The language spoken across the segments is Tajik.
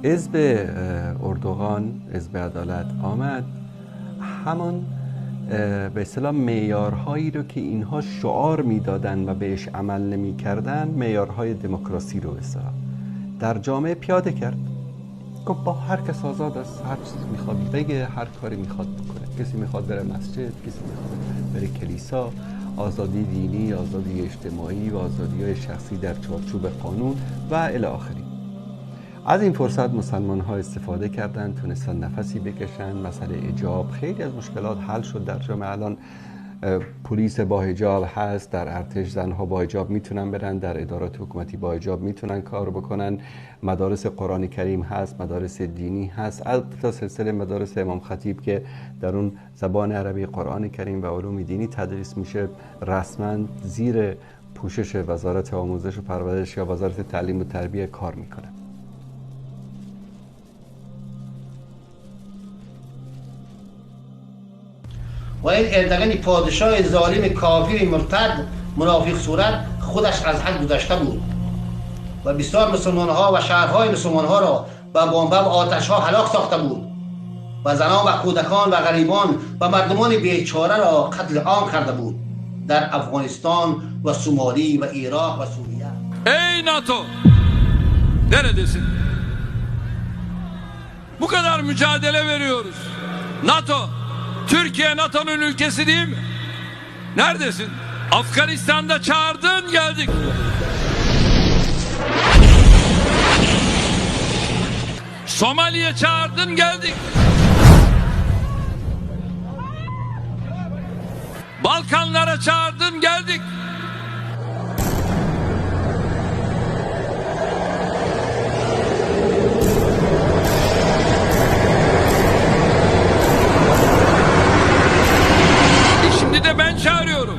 حزب اردوغان، حزب عدالت آمد، همان به اصطلاح معیارهایی رو که اینها شعار میدادن و بهش عمل نمیکردن، معیارهای دموکراسی رو به اصطلاح در جامعه پیاده کرد. گفت با هر کس آزاد است، هر چیزی میخواد بگه، هر کاری میخواد بکنه. کسی میخواد بره مسجد، کسی میخواد بره کلیسا، آزادی دینی، آزادی اجتماعی و آزادی‌های شخصی در چارچوب قانون و الی آخری. از این فرصت مسلمان ها استفاده کردن، تونستن نفسی بکشن. مسئله حجاب، خیلی از مشکلات حل شد در جامعه. الان پلیس با حجاب هست، در ارتش زنها با حجاب میتونن برن، در ادارات حکومتی با حجاب میتونن کار بکنن، مدارس قرآن کریم هست، مدارس دینی هست، البته سلسله مدارس امام خطیب که در اون زبان عربی، قرآن کریم و علوم دینی تدریس میشه، رسما زیر پوشش وزارت آموزش و پرورش یا وزارت تعلیم و تربیه کار میکنه. و این اردوغان پادشاه ظالم کافر مرتد منافق صورت خودش از حد گذشته بود و بسیار مسلمان ها و شهرهای مسلمان ها را با بمب و آتش ها هلاک ساخته بود و زنان و کودکان و غریبان و مردمان بیچاره را قتل عام کرده بود در افغانستان و سومالی و عراق و سوریه. Ey NATO! Neredesin? Bu kadar mücadele veriyoruz. NATO, Türkiye NATO'nun ülkesi değil mi? Neredesin? Afganistan'da çağırdın, geldik. Somali'ye çağırdın, geldik. Balkanlara çağırdın, geldik. Şimdi de ben çağırıyorum.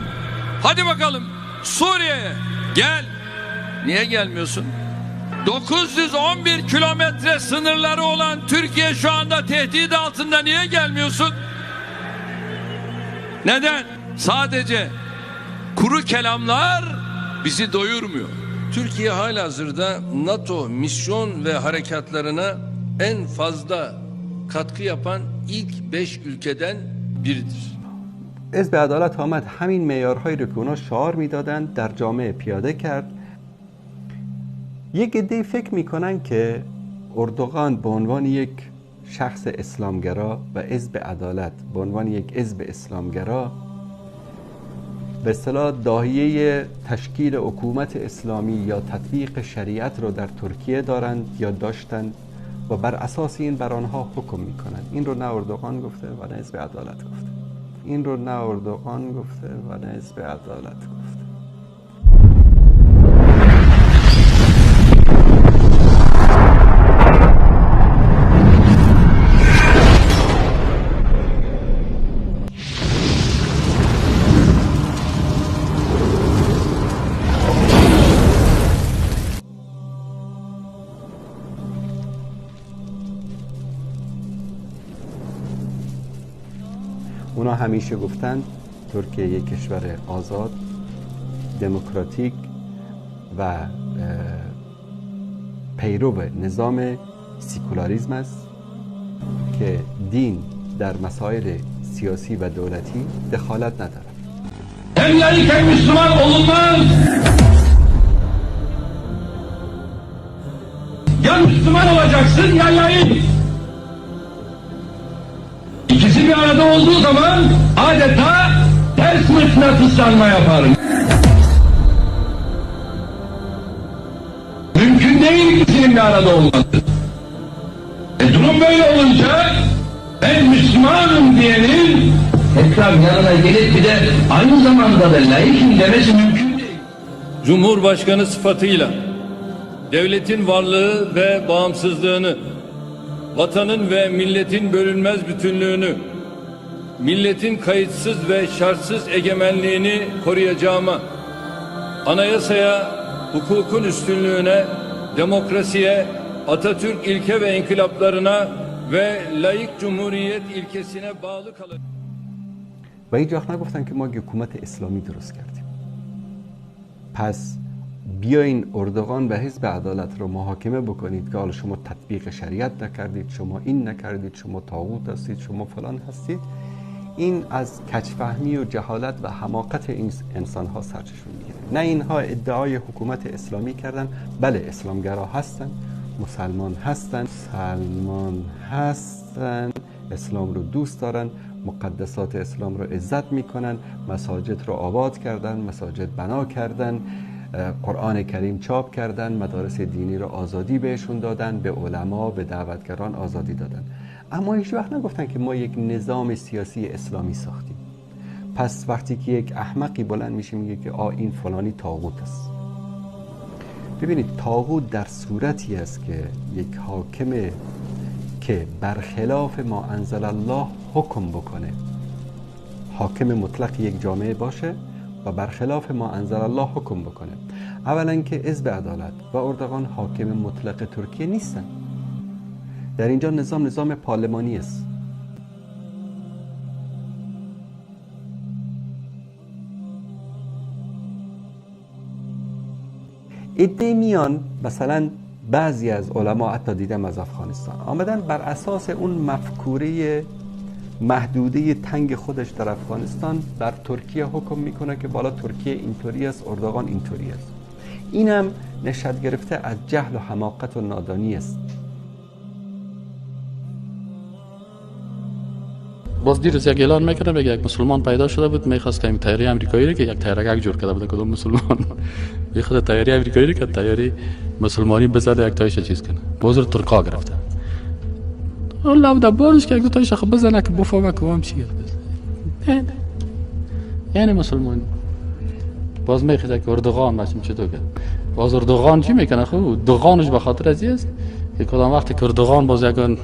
Hadi bakalım Suriye'ye gel. Niye gelmiyorsun? 911 kilometre sınırları olan Türkiye şu anda tehdit altında, niye gelmiyorsun? Neden? Sadece kuru kelamlar bizi doyurmuyor. Türkiye halihazırda NATO misyon ve harekatlarına en fazla katkı yapan ilk 5 ülkeden biridir. حزب عدالت آمد همین معیارهایی رو که اونا شعار میدادن در جامعه پیاده کرد. یک عده فکر میکنن که اردوغان به عنوان یک شخص اسلامگرا و حزب عدالت به عنوان یک حزب اسلامگرا به اصطلاح داهیه تشکیل حکومت اسلامی یا تطبیق شریعت رو در ترکیه دارند یا داشتند و بر اساس این بر آنها حکم میکنند. این رو نه اردوغان گفته و نه حزب عدالت گفته. این رو نه اردوغان گفته و نه حزب عدالت گفته. اونا همیشه گفتند ترکیه یک کشور آزاد، دموکراتیک و پیرو نظام سیکولاریزم است که دین در مسائل سیاسی و دولتی دخالت ندارد. Hem laik hem Müslüman olunmaz. Ya Müslüman olacaksın ya laik. İkisi bir arada olduğu zaman adeta ters mıknatıslanma yapar. Mümkün değil ikisinin bir arada olması. Durum böyle olunca ben Müslümanım diyenin tekrar yanına gelip bir de aynı zamanda da laikim demesi mümkün değil. Cumhurbaşkanı sıfatıyla devletin varlığı ve bağımsızlığını, vatanın ve milletin bölünmez bütünlüğünü, milletin kayıtsız ve şartsız egemenliğini koruyacağıma, anayasaya, hukukun üstünlüğüne, demokrasiye, Atatürk ilke ve inkılaplarına ve laik cumhuriyet ilkesine bağlı kalacağım. و هیچ وقت نگفتن که ما حکومت اسلامی درست کردیم. پس بیاین اردوغان و حزب عدالت رو محاکمه بکنید که حالا شما تطبیق شریعت نکردید، شما این نکردید، شما طاغوت هستید، شما فلان هستید، این از کجفهمی و جهالت و حماقت این انسان‌ها سرچشمه میگیره. نه اینها ادعای حکومت اسلامی کردن، بله اسلامگرا هستن، مسلمان هستن، مسلمان هستن، اسلام رو دوست دارن، مقدسات اسلام رو عزت میکنن، مساجد رو آباد کردن، مساجد بنا کردن، قرآن کریم چاپ کردن، مدارس دینی رو آزادی بهشون دادن، به علما، به دعوتگران آزادی دادن. اما هیچ وقت نگفتن که ما یک نظام سیاسی اسلامی ساختیم. پس وقتی که یک احمقی بلند میشه میگه که آ این فلانی طاغوت است. ببینید طاغوت در صورتی است که یک حاکم که برخلاف ما انزل الله حکم بکنه، حاکم مطلق یک جامعه باشه و برخلاف ما انزل الله حکم بکنه. اولا که حزب عدالت و اردوغان حاکم مطلق ترکیه نیستن. در اینجا نظام پارلمانی است. ایده میان مثلا بعضی از علما، حتی دیدم از افغانستان آمدن بر اساس اون مفکوره محدوده تنگ خودش در افغانستان بر ترکیه حکم میکنه که بالا ترکیه اینطوری است، اردوغان اینطوری است. اینم نشأت گرفته از جهل و حماقت و نادانی است. باز دیروز یک اعلان میکنه، بگه یک مسلمان پیدا شده بود میخواست که این طیاره امریکایی رو که یک طیاره جور کرده بود، کدوم مسلمان میخواد طیاره امریکایی رو که طیاره مسلمانی بزنه یک تایش چیز کنه، باز رو ترکا گرفته. الله د بارش که یک دو تایش خب بزنه که بفهمه که هم چیه. نه یعنی مسلمانی باز میخواد که اردوغان باشیم چطور کرد. باز اردوغان چی میکنه؟ خب دوغانش به خاطر از است که کدام وقت که اردوغان باز یکان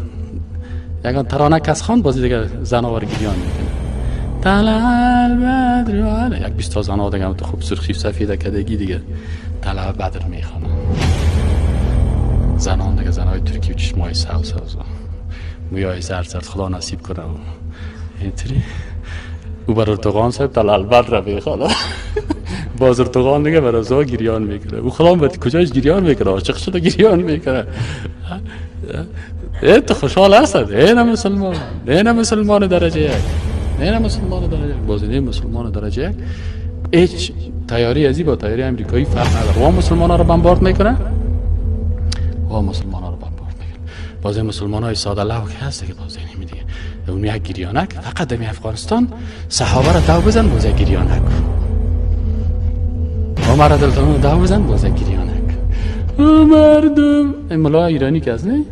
ترانه کس خان بازی دیگه زناور گریان میکنه. طلع البدر، یک 20 تا زنا دیگه هم تو خوب سرخی سفید کدگی دیگه طلع بدر میخوانه. زنان دیگه زنای ترکی و چشمای سبز سبز مویای زرد زرد، خدا نصیب کنه. و اینطوری او بر اردوغان صاحب طلع البدر میخوانه. باز اردوغان دیگه بر ازا گریان میکنه. او خدا به کجاش گریان میکنه؟ عاشق شده گریان میکنه. ای تو خوشحال هست، اینه مسلمان، اینه مسلمان درجه یک، اینه مسلمان درجه یک. باز اینه مسلمان درجه یک هیچ تیاری ازی با تیاری امریکایی فرق نداره. و مسلمان ها رو بمبارد میکنه، و مسلمان ها رو بمبارد میکنه. باز این مسلمان های ساده لو که هست که باز اینه دیگه اون یک گریانک فقط در افغانستان صحابه رو دو بزن باز یک گریانک، عمر رضی دو بزن باز یک گریانک. مردم این ملا ایرانی که از نه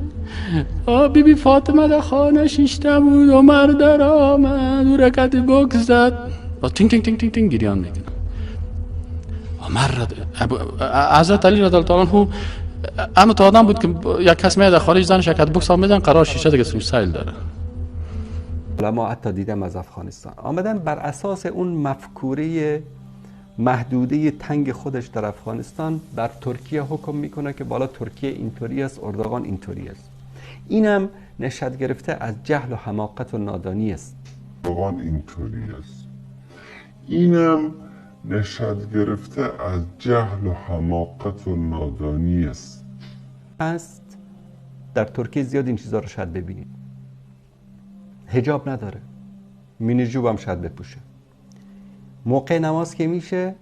بی بی فاطمه در خانه شیشته بود، عمر در آمد و رکت بکس زد، با تینگ تینگ تینگ تینگ تینگ گریان میکنه. عمر حضرت علی رضی الله عنه اما تا آدم بود که یک کس میاد در خارج زنش رکت بکس هم میزن، قرار شیشه دیگه سیل داره. علما حتی دیدم از افغانستان آمدن بر اساس اون مفکوره محدوده تنگ خودش در افغانستان بر ترکیه حکم میکنه که بالا ترکیه اینطوری است، اردوغان اینطوری است. اینم نشأت گرفته از جهل و حماقت و نادانی است. اردوغان اینطوری است. اینم نشأت گرفته از جهل و حماقت و نادانی است. است در ترکیه زیاد این چیزا رو شاید ببینید. حجاب نداره، مینی جوب هم شاید بپوشه. موقع نماز که میشه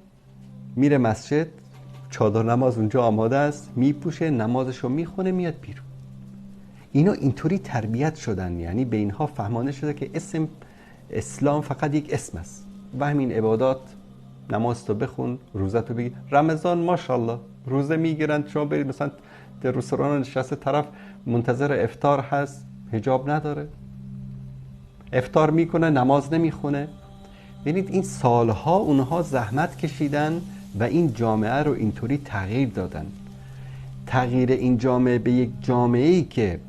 میره مسجد، چادر نماز اونجا آماده است، میپوشه، نمازشو میخونه، میاد بیرون. اینا اینطوری تربیت شدن، یعنی به اینها فهمانده شده که اسم اسلام فقط یک اسم است و همین عبادات، نماز تو بخون، روزه تو بگیر. رمضان ماشاءالله روزه میگیرن، شما برید مثلا در رستوران نشسته، طرف منتظر افطار هست، حجاب نداره، افطار میکنه، نماز نمیخونه. ببینید این سالها اونها زحمت کشیدن و این جامعه رو اینطوری تغییر دادن. تغییر این جامعه به یک جامعه‌ای که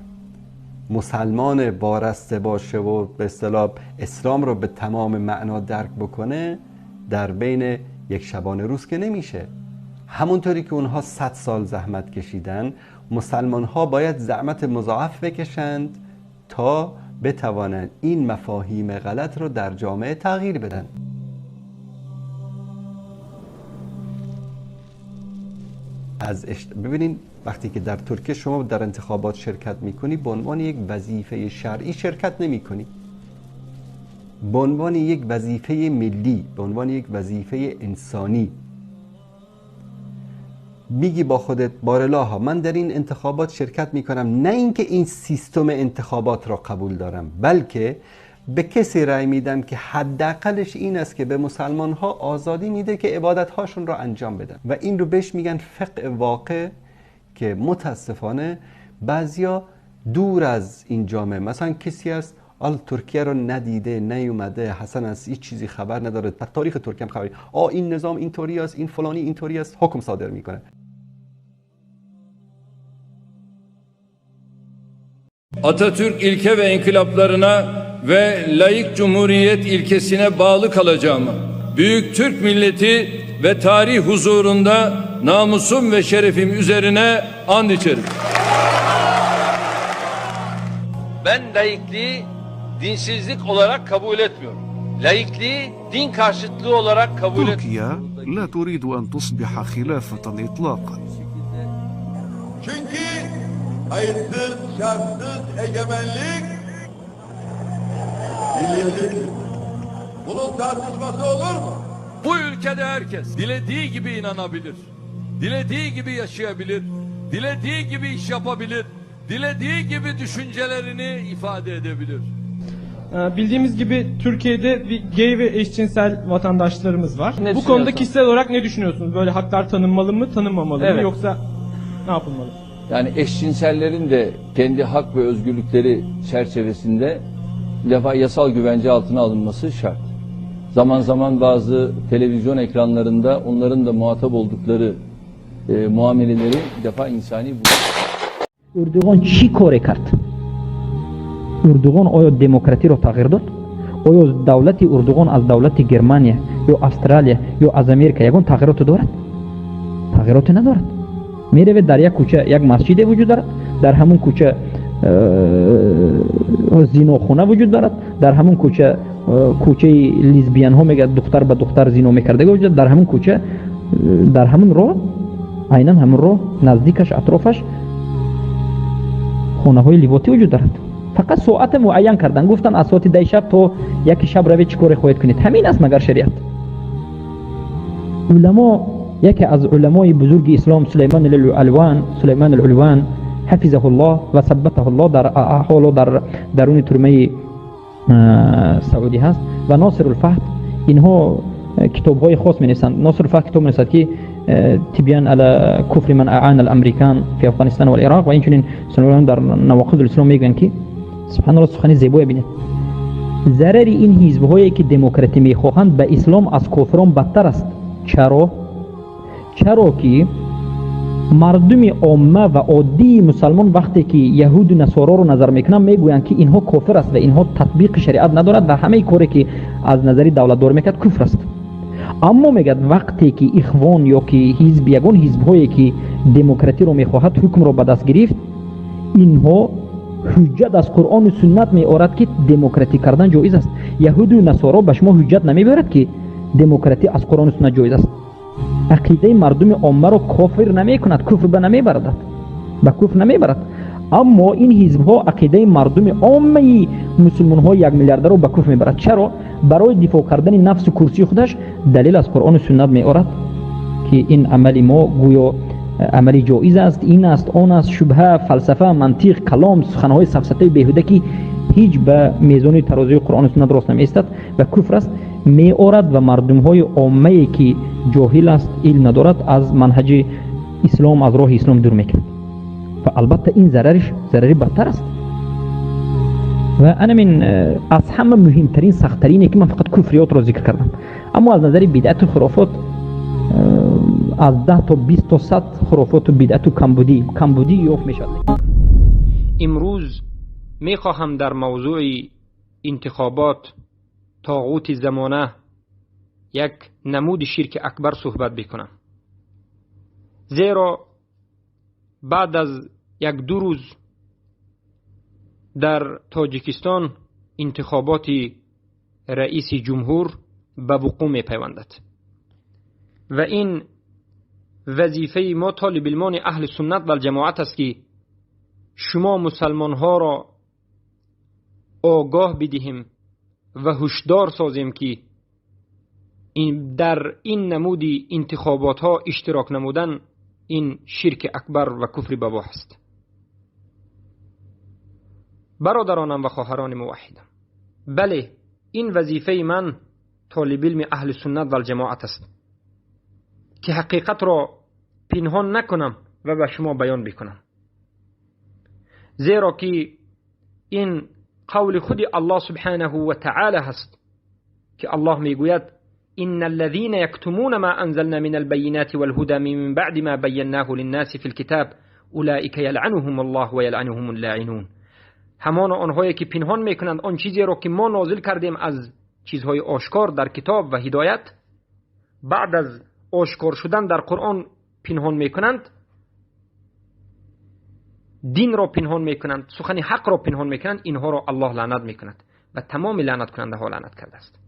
مسلمان وارسته باشه و به اصطلاح اسلام رو به تمام معنا درک بکنه در بین یک شبانه روز که نمیشه. همونطوری که اونها 100 سال زحمت کشیدن، مسلمان ها باید زحمت مضاعف بکشند تا بتوانند این مفاهیم غلط رو در جامعه تغییر بدن. از ببینین وقتی که در ترکیه شما در انتخابات شرکت میکنی، به عنوان یک وظیفه شرعی شرکت نمیکنی، به عنوان یک وظیفه ملی، به عنوان یک وظیفه انسانی میگی با خودت بارلاها من در این انتخابات شرکت میکنم، نه اینکه این سیستم انتخابات را قبول دارم، بلکه به کسی رأی میدم که حداقلش این است که به مسلمان ها آزادی میده که عبادت هاشون را انجام بدن. و این رو بهش میگن فقه واقع، که متاسفانه بعضیا دور از این جامعه، مثلا کسی است آل ترکیه رو ندیده، نیومده، حسن از هیچ چیزی خبر نداره، تاریخ ترکیه هم خبری، این نظام اینطوری است، این فلانی اینطوری است، حکم صادر میکنه. Atatürk ilke ve inkılaplarına ve laik cumhuriyet ilkesine bağlı kalacağımı, büyük Türk milleti ve tarih huzurunda namusum ve şerefim üzerine and içerim. Ben laikliği dinsizlik olarak kabul etmiyorum. Laikliği din karşıtlığı olarak kabul etmiyorum. Türkiye لا تريد أن تصبح خلافة إطلاقا. Çünkü kayıtsız, şartsız egemenlik milliyetçiliktir. Bunun tartışması olur mu? Bu ülkede herkes dilediği gibi inanabilir, dilediği gibi yaşayabilir, dilediği gibi iş yapabilir, dilediği gibi düşüncelerini ifade edebilir. Bildiğimiz gibi Türkiye'de bir gay ve eşcinsel vatandaşlarımız var. Bu konuda kişisel olarak ne düşünüyorsunuz? Böyle haklar tanınmalı mı, tanınmamalı mı, yoksa ne yapılmalı? Yani eşcinsellerin de kendi hak ve özgürlükleri çerçevesinde bir defa yasal güvence altına alınması şart. Zaman zaman bazı televizyon ekranlarında onların da muhatap oldukları muameleleri bir defa insani bu. Erdoğan çi kore kart? Erdoğan oyo demokrati ro tag'ir dod? Oyo davlati Erdoğan az davlati Germaniya yo Avstraliya yo az Amerika yagon tag'iroti дорад? Tag'iroti надорад. Меравед дар як кӯча як масҷиде вуҷуд дорад, дар ҳамон кӯча зинохона вуҷуд дорад, дар ҳамон кӯча кӯчаи лесбиянҳо мегӯяд духтар ба духтар зино мекардага вуҷуд дорад, дар ҳамон кӯча, дар ҳамон роҳ, айнан ҳамон роҳ наздикаш атрофаш хонаҳои ливотӣ вуҷуд дорад. Фақат соате муайян кардан, гуфтан аз соати 10 шаб то 1 шаб равед чӣ коре хоҳед кунед. Ҳамин аст магар шариат? Уламо, яке аз уламои бузурги ислом Сулейман ал-Улван ҳафизаҳуллоҳ ва саббатаҳуллоҳ дар ҳоло дар даруни турмаи Саудӣ ҳаст ва Носир ал-Фаҳд, инҳо китобҳои хос менависанд. Носир ал-Фаҳд китоб менависад ки تبيان على كفر من أعان الأمريكان في أفغانستان والعراق، و اینچنین سنوران در نواقض الاسلام میگن که سبحان الله سخنی زیبایی بینید، ضرر این حزب‌هایی که دموکراتی میخواهند به اسلام از کفران بدتر است. چرا؟ چرا که مردم عامه و عادی مسلمان وقتی که یهود و نصارا رو نظر میکنن میگویند که اینها کافر است و اینها تطبیق شریعت ندارد و همه کاری که از نظر دولت دار میکرد کفر است. اما میگد وقتی که اخوان یا که حزب یگان حزب‌هایی که دموکراتی رو میخواهد حکم رو به دست گرفت، اینها حجت از قرآن و سنت میآورد که دموکراتی کردن جایز است. یهود و نصارا به شما حجت نمیبرد که دموکراتی از قرآن و سنت جایز است. عقیده مردم عامه را کافر نمیکند، کفر به نمیبرد، به کفر نمیبرد. اما این حزب‌ها عقیده مردم عامه مسلمان‌ها 1 میلیارد را به کفر میبرد. چرا؟ برای دفاع کردن نفس و کرسی خودش دلیل از قرآن و سنت میآورد که این عمل ما گویا عملی جایز است، این است، آن است، شبهه، فلسفه، منطق، کلام، سخنهای سفسطه بیهوده که هیچ به میزان ترازوی قرآن و سنت راست نمی‌ایستد و کفر است میآورد و مردم‌های عامه که جاهل است، علم ندارد، از منهج اسلام، از راه اسلام دور میکند و البته این ضررش ضرری بدتر است. و انا من از همه مهمترین سختترینه که من فقط کفریات را ذکر کردم، اما از نظر بدعت و خرافات از 10 تا 20 تا 100 خرافات و بدعت و کمبودی یافت میشود. امروز میخواهم در موضوع انتخابات طاغوت زمانه یک نمود شرک اکبر صحبت بکنم، زیرا بعد از 1-2 روز در تاجیکستان انتخابات رئیس جمهور به وقوع میپیوندد و این وظیفه ما طالب علمان اهل سنت و الجماعت است که شما مسلمان ها را آگاه بدهیم و هشدار سازیم که در این نمود انتخابات ها اشتراک نمودن این شرک اکبر و کفر بواح است. برادرانم و خواهران موحدم، بله این وظیفه من طالب علم اهل سنت و الجماعت است که حقیقت را پنهان نکنم و به شما بیان بکنم، زیرا که این قول خود الله سبحانه و تعالی هست که الله میگوید إن الذين يكتمون ما أنزلنا من البينات والهدى من بعد ما بيناه للناس في الكتاب أولئك يلعنهم الله ويلعنهم اللاعنون. همان آنهایی که پنهان میکنند آن چیزی را که ما نازل کردیم از چیزهای آشکار در کتاب و هدایت، بعد از آشکار شدن در قرآن پنهان میکنند، دین را پنهان میکنند، سخن حق را پنهان میکنند، اینها را الله لعنت میکند و تمام لعنت کننده ها لعنت کرده است.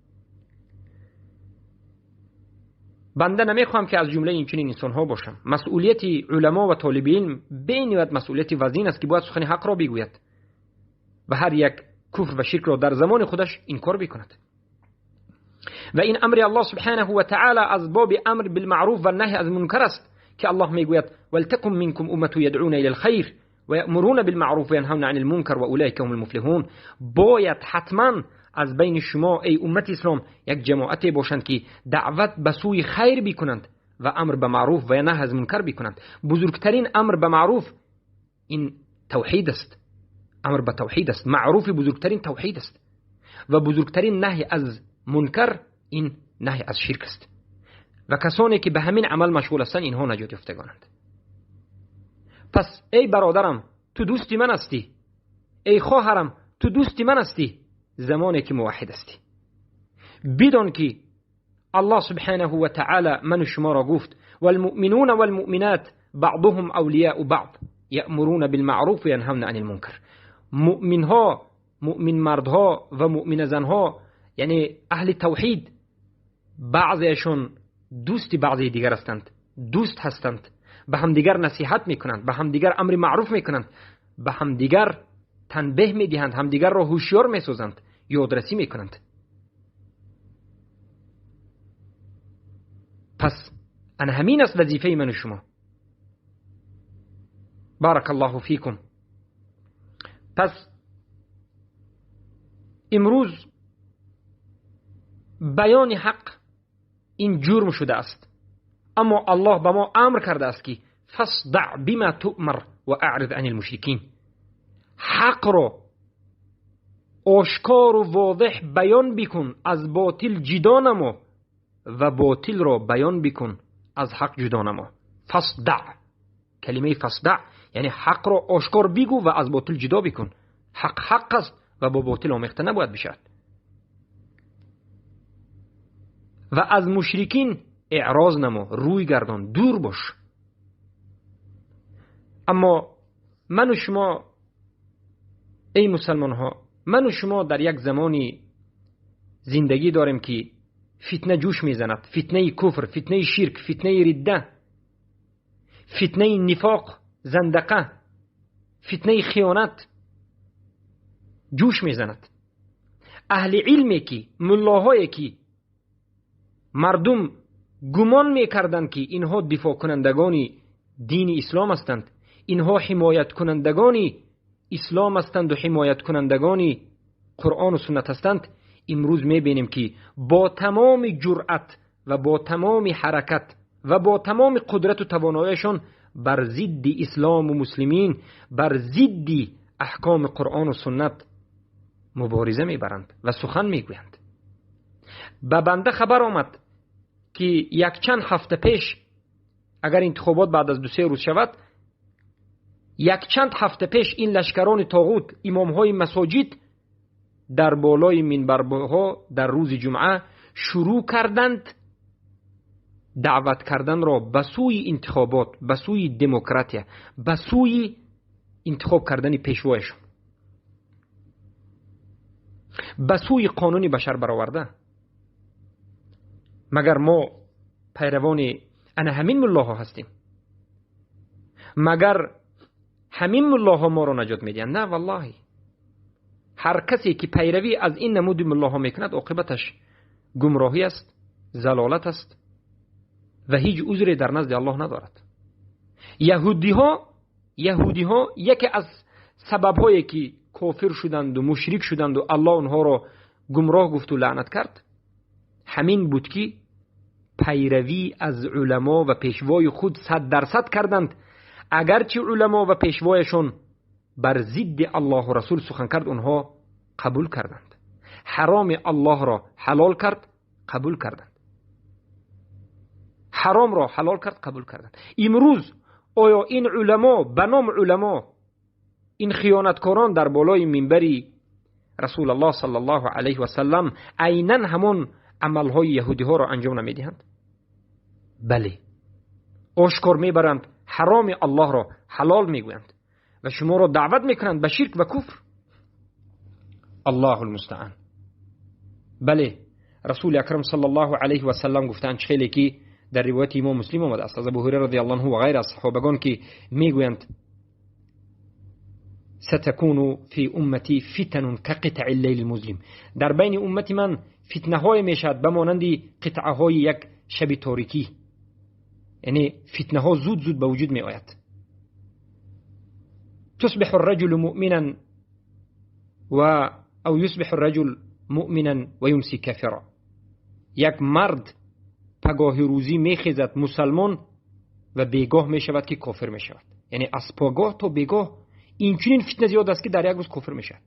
بنده نمیخوام که از جمله این چنین انسان ها باشم. مسئولیت علما و طالب علم بینیت مسئولیت وزین است که باید سخن حق را بگوید و هر یک کفر و شرک را در زمان خودش انکار بکند. و این امر الله سبحانه و تعالی از باب امر بالمعروف و نهی از منکر است که الله میگوید ولتکن منکم امه یدعون الی الخیر و یأمرون بالمعروف و ینهون عن المنکر و اولئک هم المفلحون. باید حتما از بین شما ای امت اسلام یک جماعت باشند که دعوت به سوی خیر بکنند و امر به معروف و نهی از منکر بکنند. بزرگترین امر به معروف این توحید است، امر به توحید است، معروف بزرگترین توحید است و بزرگترین نهی از منکر این نهی از شرک است و کسانی که به همین عمل مشغول هستند اینها نجات یافتگانند. پس ای برادرم تو دوستی من هستی، ای خواهرم تو دوستی من هستی، زمانی که موحد هستی بدان که الله سبحانه و تعالی من شما را گفت والمؤمنون والمؤمنات بعضهم اولیاء بعض یأمرون بالمعروف و ینهون عن المنکر. مؤمن ها، مؤمن مردها و مؤمن زنها، یعنی اهل توحید، بعضیشون دوستی بعضی دیگر هستند، دوست هستند، به همدیگر نصیحت میکنند، به همدیگر امر معروف میکنند، به همدیگر تنبیه میدهند، همدیگر را هوشیار میسازند، یادرسی میکنند. پس انا همین است وظیفه من و شما. بارک الله فیکم. پس امروز بیان حق این جرم شده است، اما الله به ما امر کرده است که فاصدع بما تؤمر و اعرض عن المشرکین. حق را آشکار و واضح بیان بکن، از باطل جدا نما و باطل را بیان بکن، از حق جدا نما. فاصدع، کلمه فاصدع یعنی حق را آشکار بگو و از باطل جدا بکن. حق حق است و با باطل آمیخته نباید بشود. و از مشرکین اعراض نما، روی گردان، دور باش. اما من و شما ای مسلمان ها، من و شما در یک زمانی زندگی داریم که فتنه جوش میزند، فتنه کفر، فتنه شرک، فتنه رده، فتنه نفاق، زندقه، فتنه خیانت جوش میزند. اهل علمی که، ملاهایی که مردم گمان میکردند که اینها دفاع کنندگان دین اسلام هستند، اینها حمایت کنندگان اسلام هستند و حمایت کنندگان قرآن و سنت هستند، امروز میبینیم که با تمام جرأت و با تمام حرکت و با تمام قدرت و تواناییشان بر ضد اسلام و مسلمین، بر ضد احکام قرآن و سنت مبارزه میبرند و سخن میگویند. به بنده خبر آمد که یک چند هفته پیش، اگر انتخابات بعد از 2-3 روز شود، یک چند هفته پیش این لشکران طاغوت، امامهای مساجد در بالای منبرها در روز جمعه شروع کردند دعوت کردن را به سوی انتخابات، به سوی دموکراتی، به سوی انتخاب کردن پیشوایشون، به سوی قانون بشر برآورده. مگر ما پیروان انا همین ملاها هستیم؟ Магар ҳамин муллоҳо моро наҷот медиҳанд? На, валлоҳи. Ҳар касе ки пайравӣ аз ин намуди муллоҳо мекунад, оқибаташ гумроҳӣ аст, залолат аст ва ҳеҷ узре дар назди Аллоҳ надорад. Яҳудиҳо яке аз сабабҳое ки кофир шуданд ва мушрик шуданд ва Аллоҳ онҳоро гумроҳ гуфт ва лаънат кард, ҳамин буд ки пайравӣ аз уламо ва пешвои худ 100% карданд. Агарчи уламо ва пешвояшон бар зидди Аллоҳу Расул сухан кард, онҳо қабул карданд. Ҳароми Аллоҳро ҳалол кард, қабул карданд. Ҳаромро ҳалол кард, қабул карданд. Имрӯз оё ин уламо ба ном уламо, ин хиёнаткорон дар болои минбари Расулуллоҳ саллаллоҳу алайҳи васаллам айнан ҳамон амалҳои яҳудиҳоро анҷом намедиҳанд? Бале, ошкор мебаранд, ҳароми Аллоҳро ҳалол мегӯянд ва шуморо даъват мекунанд ба ширк ва куфр. Аллоҳу алмустаъан. Бале, Расули Акрам саллаллоҳу алайҳи васаллам гуфтаанд, хеле ки дар ривояти имом Муслим омадааст аз Абу Ҳурайра радиаллоҳу анҳу ва ғайр аз саҳобагон, ки мегӯянд: ستكون في أمتي فتن كقطع الليل المظلم. در بین امت من فتنه های میشد به مانند قطعه های یک شب تاریکی، یعنی فتنه ها زود زود به وجود می آید. تصبح الرجل مؤمنا و او يصبح الرجل مؤمنا ويمسي كافرا. یک مرد پگاه روزی میخیزد مسلمان و بیگاه میشود که کافر میشود. یعنی از پگاه تا بیگاه اینچنین فتنه زیاد است که در یک روز کفر میشد.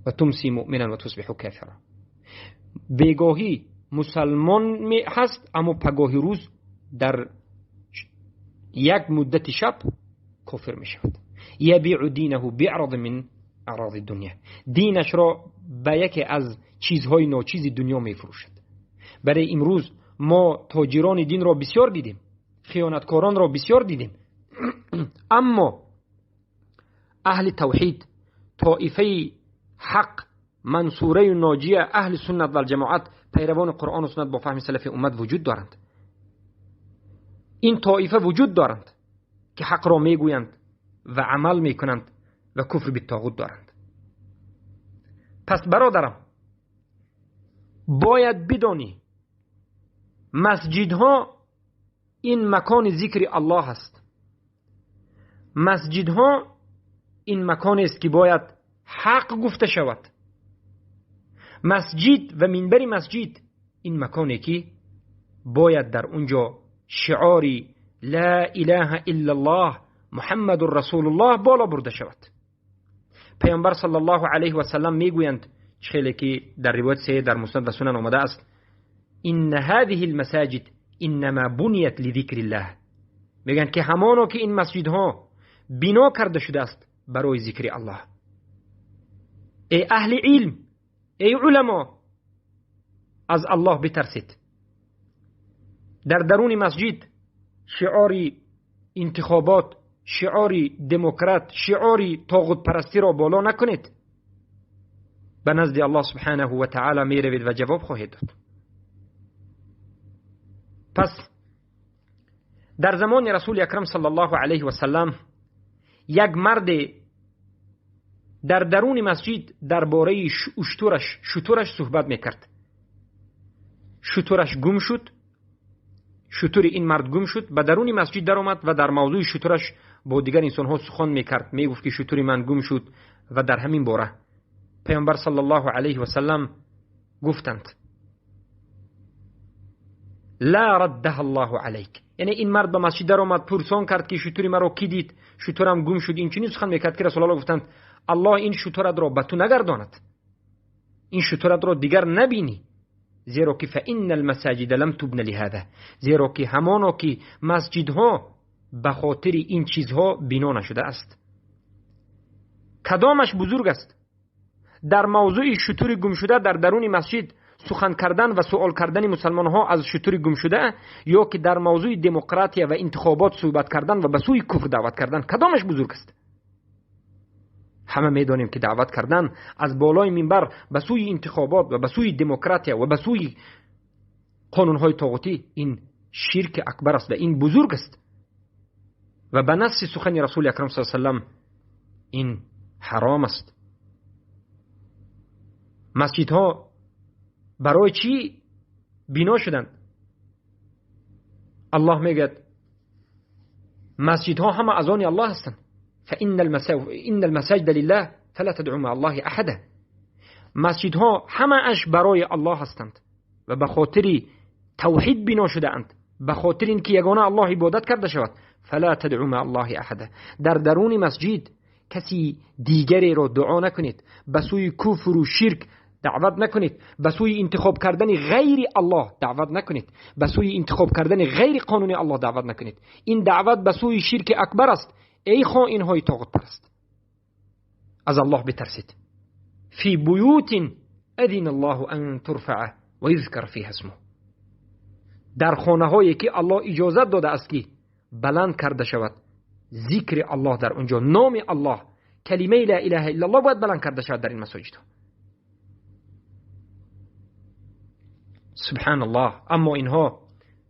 و تمسی مؤمنا و تصبح کافرا. بیگاهی مسلمان می هست، اما پگاهی روز در یک مدت شب کافر میشود. یبیع دینه بعرض من اعراض الدنیا. دینش را به یکی از چیزهای ناچیز دنیا میفروشد. برای امروز ما تاجران دین را بسیار دیدیم، خیانتکاران را بسیار دیدیم، اما اهل توحید، طائفه حق، منصوره ناجیه، اهل سنت و الجماعت، پیروان قرآن و سنت با فهم سلف امت وجود دارند. این طائفه وجود دارند که حق را میگویند و عمل میکنند و کفر به طاغوت دارند. پس برادرم، باید بدانی مسجدها این مکان ذکر الله است. مسجدها این مکان است که باید حق گفته شود. مسجد و منبر مسجد این مکانی که باید در اونجا شعاری لا اله الا الله محمد رسول الله بالا برده شود. پیامبر صلی الله علیه و سلم میگویند، خیلی که در روایت سه در مسند و سنن آمده است، ان هذه المساجد انما بنیت لذکر الله. میگن که همانو که این مسجدها بنا کرده شده است برای ذکر الله. ای اهل علم، ای علما، از الله بترسید. در درون مسجد شعار انتخابات، شعار دموکرات، شعار طاغوت پرستی را بالا نکنید. به نزد الله سبحانه و تعالی می روید و جواب خواهید داد. پس در زمان رسول اکرم صلی الله علیه و سلم یک مرد در درون مسجد درباره شترش صحبت میکرد. شترش گم شد، شتر این مرد گم شد، به درون مسجد در آمد و در موضوع شترش با دیگر انسانها سخن میکرد. میگفت که شتر من گم شد و در همین باره پیامبر صلی الله علیه و سلم گفتند لا ردها الله علیک. یعنی این مرد به مسجد در آمد، پرسان کرد که شتر مرا کی دید، شترم گم شد. این چنین سخن میکرد که رسول الله گفتند الله این شترت را به تو نگرداند، این شترت را دیگر نبینی، زیرا که فان المساجد لم تبن لهذا، زیرا که همانا که مسجدها به خاطر این چیزها بنا نشده است. کدامش بزرگ است؟ در موضوع شتر گم شده در درون مسجد سخن کردن و سوال کردن مسلمان ها از شتر گم شده، یا که در موضوع دموکراتی و انتخابات صحبت کردن و به سوی کفر دعوت کردن، کدامش بزرگ است؟ همه میدانیم که دعوت کردن از بالای منبر به سوی انتخابات و به سوی دموکراتی و به سوی قانون های طاغوتی این شرک اکبر است و این بزرگ است. و به نص سخن رسول اکرم صلی الله علیه و سلم این حرام است. مسجدها برای چی بنا شدند؟ الله میگه مسجدها همه از آن الله هستند. فإن المساجد لله فلا تدعوا مع الله احدا. مسجدها همه اش برای الله هستند و به خاطر توحید بنا شده اند، به خاطر اینکه یگانه الله عبادت کرده شود. فلا تدعوا مع الله احدا. در درون مسجد کسی دیگری را دعا نکنید، به سوی کفر و شرک دعوت نکنید، به سوی انتخاب کردن غیر الله دعوت نکنید، به سوی انتخاب کردن غیر قانون الله دعوت نکنید. این دعوت به سوی شرک اکبر است. ای خائنهای طاغوت پرست، از الله بترسید. فی بیوت اذن الله ان ترفع و یذکر فیها اسمه. در خانه هایی که الله اجازت داده است که بلند کرده شود ذکر الله در اونجا، نام الله، کلمه لا اله الا الله باید بلند کرده شود در این مساجد. سبحان الله. اما اینها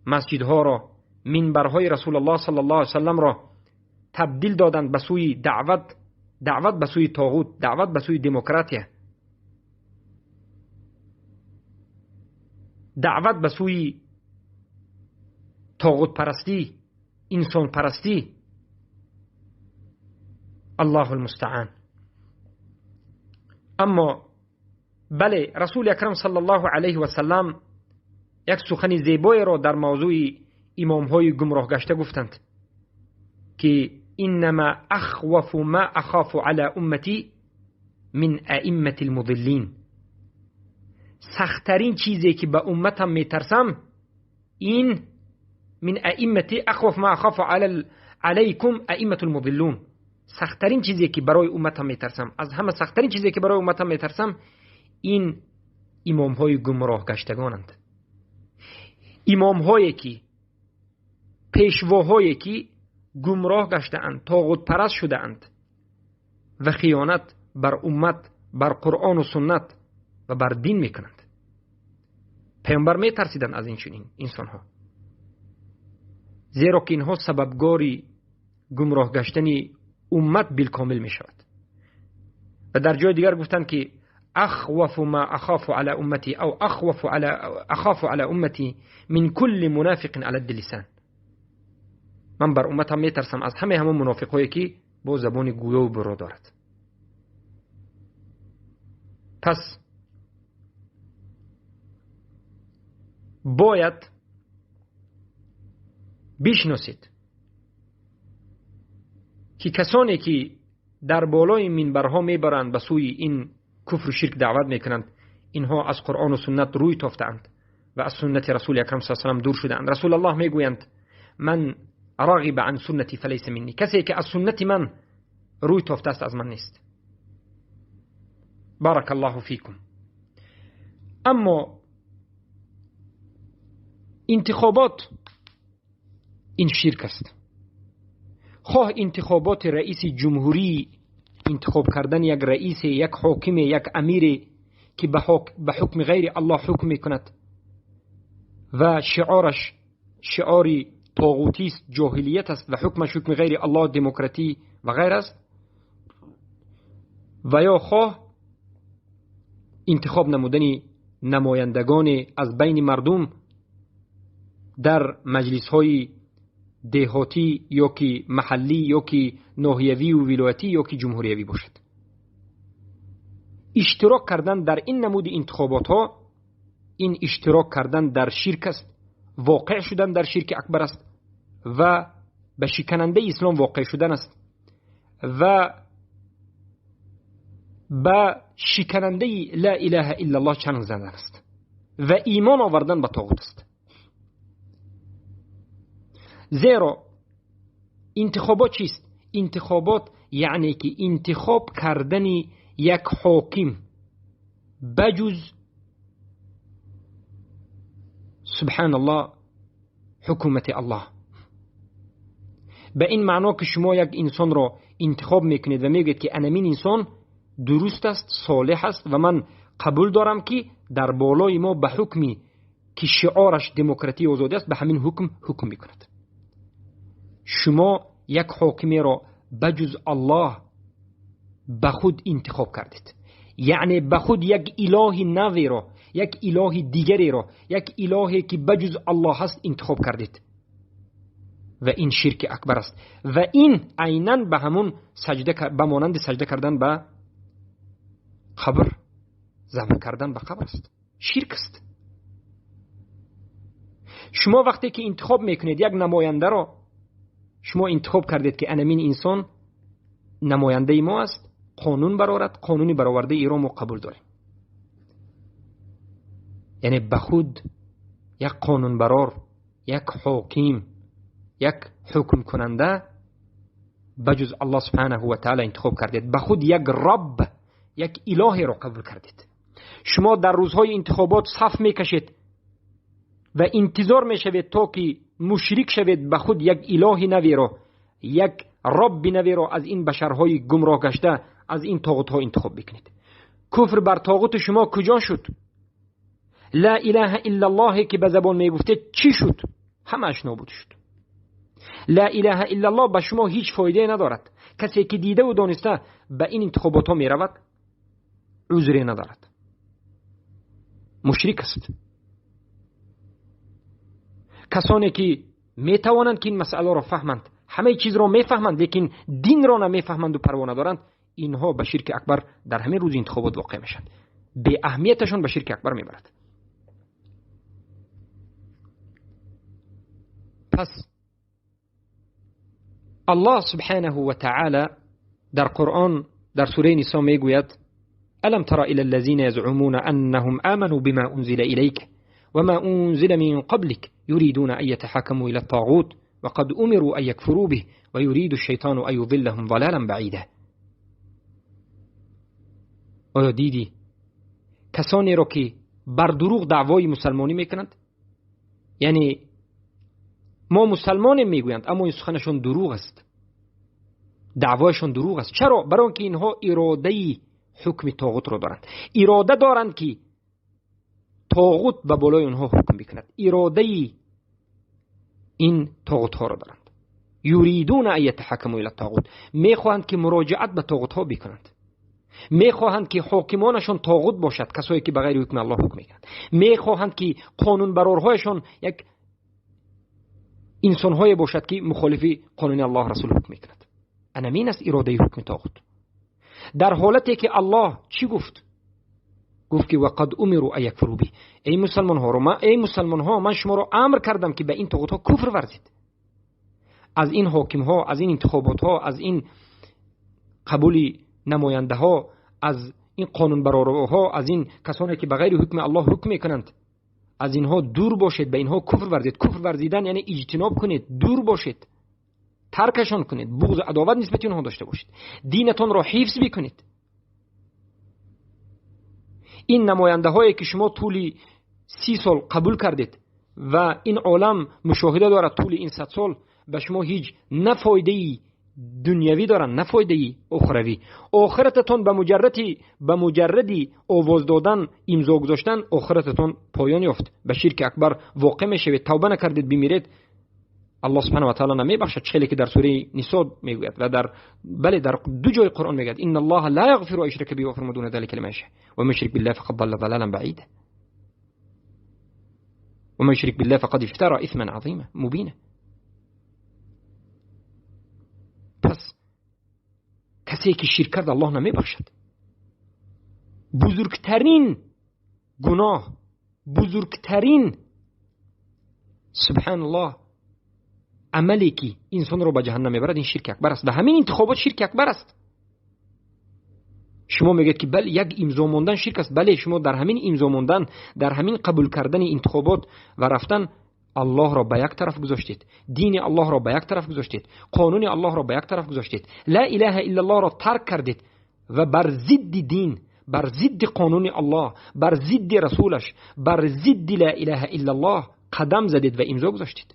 مسجدها را، منبرهای رسول الله صلی الله علیه وسلم را تبدیل دادند به سوی دعوت، دعوت به سوی طاغوت، دعوت به سوی دموکراتیا، دعوت به سوی طاغوت پرستی، انسان پرستی. الله المستعان. اما بله، رسول اکرم صلی الله علیه و سلم یک سخن زیبایی را در موضوع امام های گمراه گشته گفتند که انما اخوف ما اخاف على امتی من ائمه المضلین. سختترین چیزی که به امتم میترسم این من ائمه اخوف ما اخاف علیکم ائمه المضلون. سختترین چیزی که برای امتم میترسم، از همه سختترین چیزی که برای امتم میترسم این امام های گمراه گشتگانند. امام هایی که، پیشواهایی که گمراه گشته‌اند، طاغوت پرست شده اند و خیانت بر امت، بر قرآن و سنت و بر دین میکنند. پیامبر میترسیدند از این چنین انسان ها، زیرا که اینها سببگاری گمراه گشتن امت بالکامل میشود. و در جای دیگر گفتند که اخوف ما اخاف على امتی او اخاف على امتی من كل منافق على اللسان. من بر امتم میترسم از همه همون منافقایی که با زبان گویا و برو دارد. پس باید بشناسید که کسانی که در بالای منبرها میبرند به سوی این کفر و شرک دعوت میکنند، اینها از قرآن و سنت روی تافتند و از سنت رسول اکرم صلی الله علیه و سلم دور شدند. رسول الله میگویند من راغب عن سنتی فلیس منی. کسی که از سنت من روی تافته است از من نیست. بارک الله فیکم. اما انتخابات این شرک است. خواه انتخابات رئیس جمهوری، انتخاب کردن یک رئیس، یک حاکم، یک امیر که به حکم غیر الله حکم میکند و شعارش شعاری طاغوتی است، جاهلیت است و حکمش حکم غیر الله، دموکراتی و غیر است، و یا خواه انتخاب نمودن نمایندگان از بین مردم در مجلس های دهاتی یا که محلی یا که ناحیوی و ولایتی یا که جمهوریوی باشد. اشتراک کردن در این نمود انتخابات ها، این اشتراک کردن در شرک است، واقع شدن در شرک اکبر است و به شکننده اسلام واقع شدن است و به شکننده لا اله الا الله چنگ زدن است و ایمان آوردن به طاغوت است. زیرا انتخابات چیست؟ انتخابات یعنی که انتخاب کردن یک حاکم بجز سبحان الله حکومت الله. به این معنا که شما یک انسان را انتخاب میکنید و میگید که انمین انسان درست است، صالح است و من قبول دارم که در بالای ما به حکمی که شعارش دموکراتی و آزادی است به همین حکم حکم میکند. شما یک حاکمی را بجز الله به خود انتخاب کردید، یعنی به خود یک اله نوی را، یک اله دیگری را، یک الهی که بجز الله هست انتخاب کردید و این شرک اکبر است و این عینا به همون سجده، به مانند سجده کردن به قبر، ذبح کردن به قبر است، شرک است. شما وقتی که انتخاب میکنید یک نماینده را، شما انتخاب کردید که انمین انسان نماینده ما است، قانون برآورد، قانونی برآورده ای را ما قبول داریم، یعنی به خود یک قانون برار، یک حاکم، یک حکم کننده بجز الله سبحانه و تعالی انتخاب کردید، به خود یک رب، یک الهی را قبول کردید. شما در روزهای انتخابات صف میکشید و انتظار میشوید تا که مشرک شوید به خود یک اله نوی را، یک رب نوی را از این بشرهای گمراه گشته، از این طاغوت ها انتخاب بکنید. کفر بر طاغوت شما کجا شد؟ لا اله الا الله که به زبان میگفته چی شد؟ همش نابود شد. لا اله الا الله به شما هیچ فایده ندارد. کسی که دیده و دانسته به این انتخابات ها میرود عذری ندارد، مشرک است. کسانی که میتوانند که این مسئله را فهمند، همه چیز را میفهمند لیکن دین را نمیفهمند و پروا ندارند، اینها به شرک اکبر در همین روز انتخابات واقع میشند. به اهمیتشان به شرک اکبر میبرد. پس الله سبحانه و تعالی در قرآن در سوره نساء میگوید: ألم تر إلى الذين يزعمون أنهم آمنوا بما أنزل إليك وما أنزل من قبلك يريدون أن يتحاكموا إلى الطاغوت وقد أمروا أن يكفروا به ويريد الشيطان أن يضلهم ضلالا بعيدا. آیا دیدی کسانی را که بر دروغ دعوای مسلمانی میکنند؟ یعنی ما مسلمانیم میگویند اما این سخنشون دروغ است، دعوایشون دروغ است. چرا؟ برای اینکه اینها اراده حکم طاغوت را دارند، اراده دارند که طاغوت به بالای آنها حکم بکند، اراده این طاغوت ها را دارند. یریدون ان یتحکموا الی الطاغوت، میخواهند که مراجعت به طاغوت ها بکنند، میخواهند که حاکمانشان طاغوت باشد، کسایی که بغیر حکم الله حکم میکنند، میخواهند که قانون برارهایشان یک انسانهای باشد که مخالف قانون الله رسول حکم میکند. انمین است اراده حکم طاغوت. در حالتی که الله چی گفت؟ گفت که وقد امروا ان یکفروا به. ای مسلمان ها، من ای مسلمان ها، من شما را امر کردم که به این طاغوت ها کفر ورزید. از این حاکم ها، از این انتخابات ها، از این قبول نماینده ها، از این قانون برارها، از این کسانی که به غیر حکم الله حکم میکنند، از اینها دور باشید، به اینها کفر ورزید. کفر ورزیدن یعنی اجتناب کنید، دور باشید، ترکشان کنید، بغض و عداوت نسبت اینها داشته باشید، دینتان را حفظ بکنید. این نماینده هایی که شما طول 30 سال قبول کردید و این عالم مشاهده دارد طول این 100 سال، به شما هیچ نه فایده دنیوی دارن نه فایده اخروی. آخرتتان به مجردی آواز دادن، امضا گذاشتن، آخرتتان پایان یافت، به شرک اکبر واقع میشوید. توبه نکردید بمیرید، الله سبحانه و تعالی نمیبخشد. چه که در سوره نساء میگوید و در بله در دو جای قرآن میگوید ان الله لا یغفر ان یشرک به و یغفر ما دون ذلك لمن یشاء و من یشرک بالله فقد ضل ضلالا بعیدا و من یشرک بالله فقد افترى اثما عظیما مبینا. پس کسی که شرک کرد الله نمیبخشد. بزرگترین گناه، بزرگترین سبحان الله عملی که انسان رو به جهنم میبرد این شرک اکبر است و همین انتخابات شرک اکبر است. شما میگید که بله یک امضا ماندن شرک است. بله، شما در همین امضا ماندن، در همین قبول کردن انتخابات و رفتن، الله را به یک طرف گذاشتید، دین الله را به یک طرف گذاشتید، قانون الله را به یک طرف گذاشتید، لا اله الا الله را ترک کردید و بر ضد دین، بر ضد قانون الله، بر ضد رسولش، بر ضد لا اله الا الله قدم زدید و امضا گذاشتید.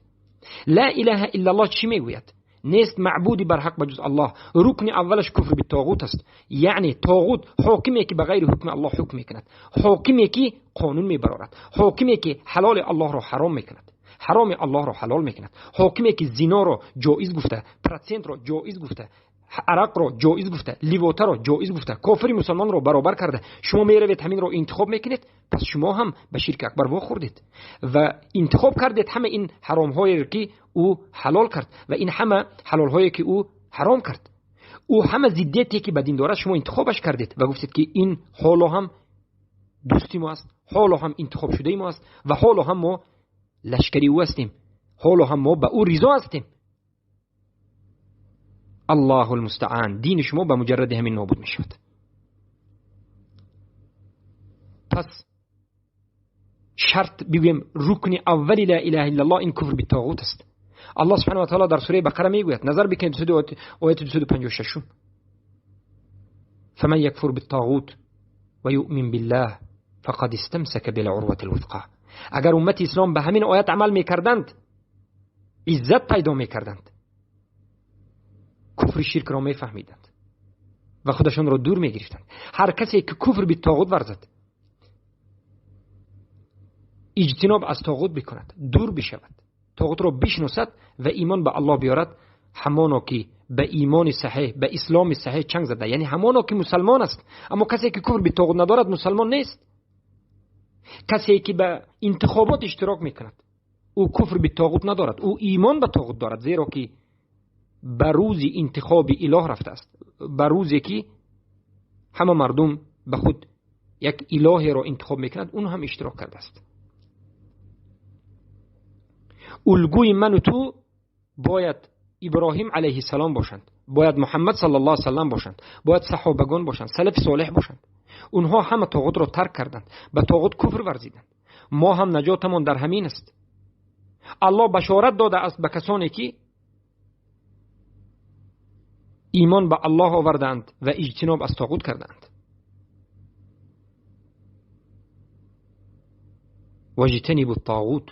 لا اله الا الله چی میگوید؟ نیست معبودی بر حق بجز الله. رکن اولش کفر به طاغوت است، یعنی طاغوت حاکمی که بغیر حکم الله حکم میکند، حاکمی که قانون میبرارد، حاکمی که حلال الله را حرام میکند، ҳароми Аллоҳро ҳалол мекунад, ҳокиме ки зиноро ҷоиз гуфта, процентро ҷоиз гуфта, арақро ҷоиз гуфта, ливотаро ҷоиз гуфта, кофири мусулмонро баробар карда, шумо меравед ҳаминро интихоб мекунед, пас шумо ҳам ба ширки акбар вохӯрдед ва интихоб кардед ҳама ин ҳаромҳоеро ки ӯ ҳалол кард ва ин ҳама ҳалолҳое ки ӯ ҳаром кард. Ӯ ҳама зиддияте ки ба дин дорад шумо интихобаш кардед ва гуфтед ки ин ҳоло ҳам дӯсти мо аст, ҳоло ҳам интихоб шудаи мо аст ва ҳоло ҳам мо лашкари ӯ ҳастем, ҳоло ҳам мо ба ӯ ризо ҳастем. Аллоҳу алмустаъан, дини шумо ба муҷарради ҳамин нобуд мешавад. Пас шарт бигӯем рукни аввали ла илаҳа иллаллоҳ ин куфр битоғут аст. Аллоҳ субҳанаҳу ва таъоло дар сураи Бақара мегӯяд, назар бикунед ояти 256: фаман якфур биттоғут ва юъмин биллаҳ фақад истамсака билъурвати лвусқа. Агар уммати ислом ба ҳамин оят амал мекарданд, иззат пайдо мекарданд, куфри ширкро мефаҳмиданд ва худашонро дур мегирифтанд. Ҳар касе ки куфр битоғут варзад, иҷтиноб аз тоғут бикунад, дур бишавад, тоғутро бишносад ва имон ба Аллоҳ биёрад, ҳамоно ки ба имони саҳеҳ, ба исломи саҳеҳ чанг зада, яъне ҳамоно ки мусалмон аст. Аммо касе ки куфр битоғут надорад мусалмон нест. Касе ки ба интихобот иштирок мекунад, ӯ куфр битоғут надорад, ӯ имон ба тоғут дорад, зеро ки ба рӯзи интихоби илоҳ рафтааст, ба рӯзе ки ҳама мардум ба худ як илоҳеро интихоб мекунад, он ҳам иштирок кардааст. Улгӯи ману ту бояд Иброҳим алайҳиссалом бошанд, бояд Муҳаммад саллаллоҳу алайҳи васаллам бошанд, бояд саҳобагон бошанд, салафи солеҳ бошанд. Онҳо ҳама тоғутро тарк карданд, ба тоғут куфр варзиданд. Мо ҳам наҷотамон дар ҳамин аст. Аллоҳ башорат додааст ба касоне ки имон ба Аллоҳ овардаанд ва иҷтиноб аз тоғут кардаанд. Ваҷтанибу ттоғут,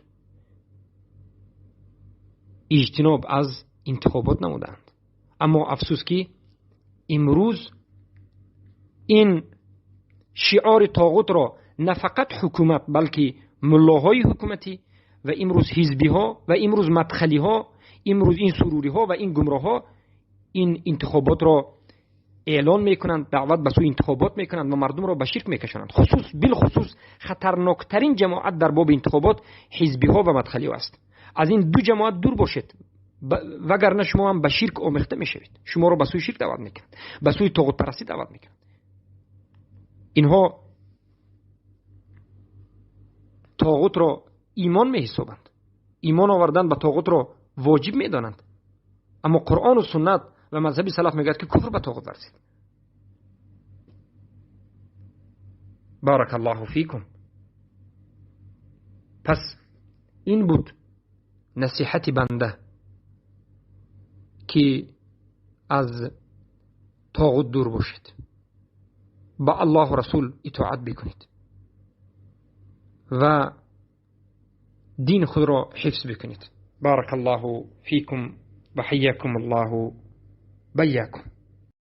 иҷтиноб аз интихобот намудаанд. Аммо афсӯс ки имрӯз ин шиори тоғутро на фақат ҳукумат, балки муллоҳои ҳукуматӣ ва имрӯз ҳизбиҳо ва имрӯз мадхалиҳо, имрӯз ин суруриҳо ва ин гумроҳҳо ин интихоботро эълон мекунанд, даъват ба сӯи интихобот мекунанд ва мардумро ба ширк мекашонанд. Хусус билхусус хатарноктарин ҷамоат дар боби интихобот ҳизбиҳо ва мадхалиҳо аст. Аз ин ду ҷамоат дур бошед, вагарна шумо ҳам ба ширк омехта мешавед. Шуморо ба сӯи ширк даъват мекунанд, ба сӯи тоғутпарастӣ даъват мекунанд. Инҳо тоғутро имон меҳисобанд, имон овардан ба тоғутро воҷиб медонанд. Аммо Қуръону суннат ва мазҳаби салаф мегӯяд ки куфр ба тоғут варзид. Баракаллоҳу фикум. Пас ин буд насиҳати банда ки аз тоғут дур бошед, ба Аллоҳу расул итоат бикунед ва дини худро ҳифз бикунед. Баракаллоҳу фикум ва ҳайякум Аллоҳу байякум.